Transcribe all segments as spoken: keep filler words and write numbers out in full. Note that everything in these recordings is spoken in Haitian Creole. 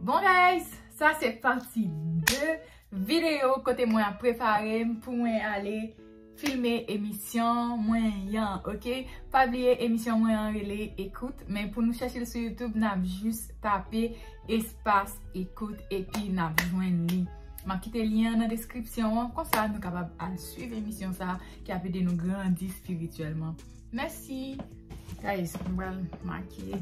Bon guys, sa se pati de videyo kote mwen ap prepare m pou mwen ale filme emisyon mwen an, oke? Pa bliye emisyon mwen an rele Ekout, men pou nou chèche l sou YouTube, n ap jis tape espas Ekout epi n ap jwenn li. M ap kite lyen an nan deskripsyon an, konsa nou kapab al swiv emisyon sa a ki ap ede nou grandi espirityèlman. Mèsi! Guys, m pral makiye.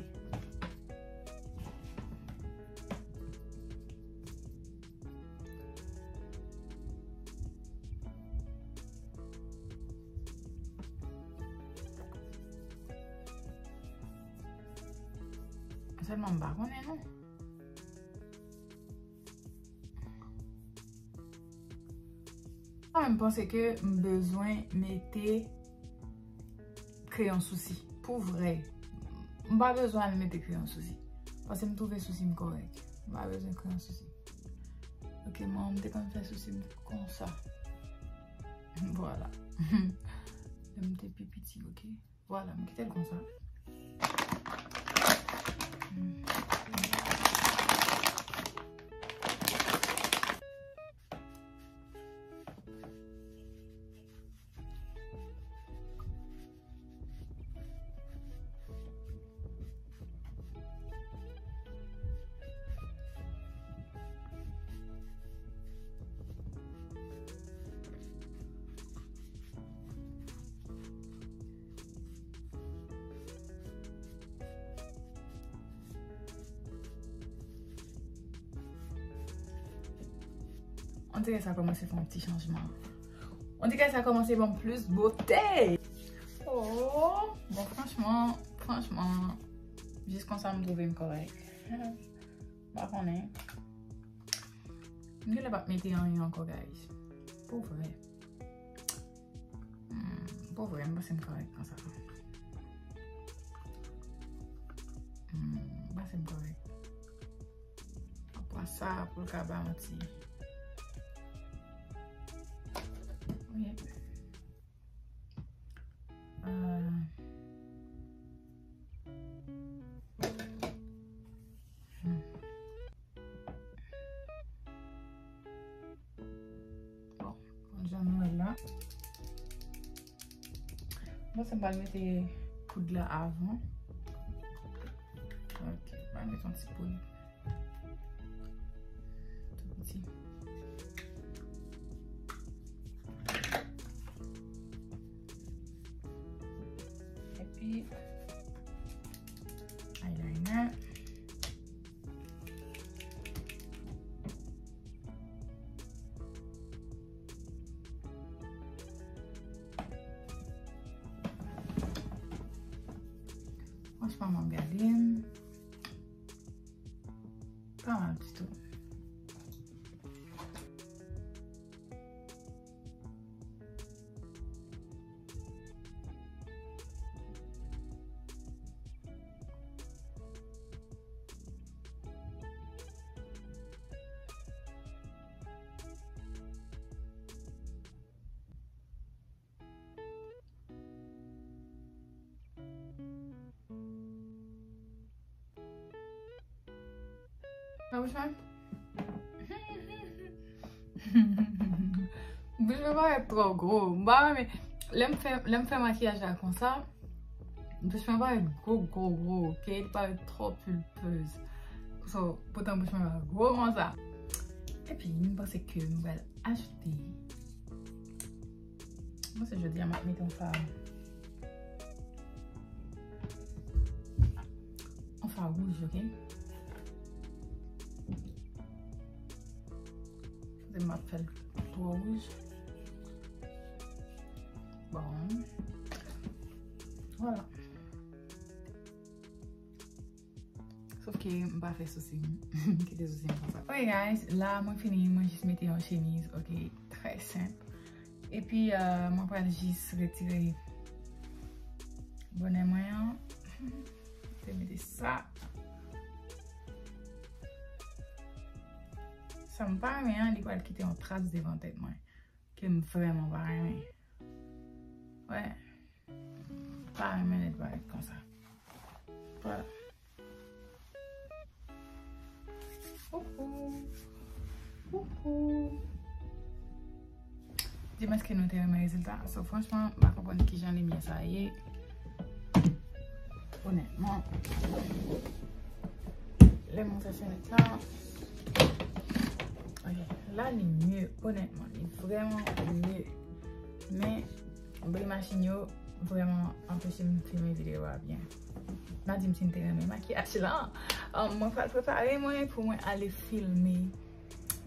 Sèlman m pa konnen non. Mwen menm panse ke m bezwen mete kreyon sousi. Pou vrè. M pa bezwen al mete kreyon sousi. Paske m twouve sousi m kòrèk. M pa bezwen kreyon sousi. Ok, mwen m te konn fè sousi m konsa. Vwala. Lè m te pi piti, ok? Vwala, m kite l konsa. On dirait sa kòmanse fè yon ti chanjman. On dirait sa kòmanse ban m plis bote. Oh, bon, franchman, franchman, jis konsa m twouve m kòrèk. M pa konnen. M genlè p ap mete anyen ankò, guys. Pou vrè. Hmm, pou vrè, m panse m kòrèk konsa. Hmm, m panse m kòrèk. Apre sa, pou l ka ba yon ti. Wi. Euh. Hmm. Bon, bon, jan nou wè la. Bon, se m pral mete poud la avan. Ok, m pral mete yon ti poud. Tou piti. Epi, eyeliner. Franchman, mwen gade m. Pa mal ditou. Nan bouch mwen? Bouch mwen parèt twò gwo. M pa renmen. Lè m fè, lè m fè makiyaj la konsa, bouch mwen parèt gwo, gwo, gwo, ok? Li parèt twò pulpeuse. So, poutan bouch mwen pa gwo konsa. Epi, m panse ke m pral ajoute. Bon, se jodi a m ap mete yon fa, yon fa wouj, ok? Se m ap fè l twò wouj. Bon. Vwala. Sof ke m pa fè sousi m. Kite sousi m konsa. Ok, guys, la, mwen fini, mwen jis mete yon chemiz, ok, trè senp. Epi, euh, mwen pral jis retire bonè mwen an. Te mete sa. Sa m pa renmen an, li pral kite yon tras devan tèt mwen. Ke m vrèman pa renmen. Wè. Pa renmen lè l parèt konsa. Vwala. Ou, Di m èske nou te renmen rezilta. So, franchman, m pa konprann kijan limyè sa ye. Onètman, lè m ouvè fenèt la, ok, la li mye, onètman, li vrèman mye. Men, bri machin yo vrèman anpeche m filme videyo a byen. N a di m si n te renmen makiyaj la. Um, mwen pral prepare mwen pou mwen ale filme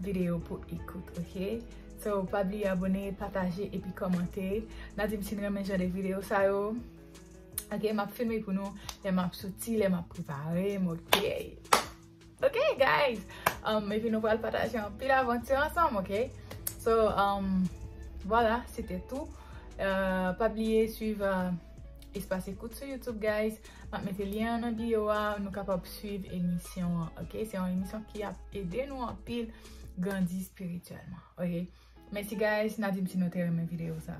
videyo pou ekout, ok? So, pa bliye abone, pataje epi kòmante. N a di m si n renmen jan de videyo sa yo. Ok, m ap filme pou nou lè m ap soti, lè m ap prepare m, ok? Ok, guys. Um, epi nou pral pataje anpil avanti ansanm, ok? So, um, vwala, se te tou. Uh, pa bliye swiv uh, Espas Ekout sou YouTube, guys. M ap mete lyen an nan bio a, nou kapab swiv emisyon an, ok? Se yon emisyon ki ap ede nou anpil grandi espirityèlman, ok? Mèsi, guys. N a di m si nou te renmen videyo sa.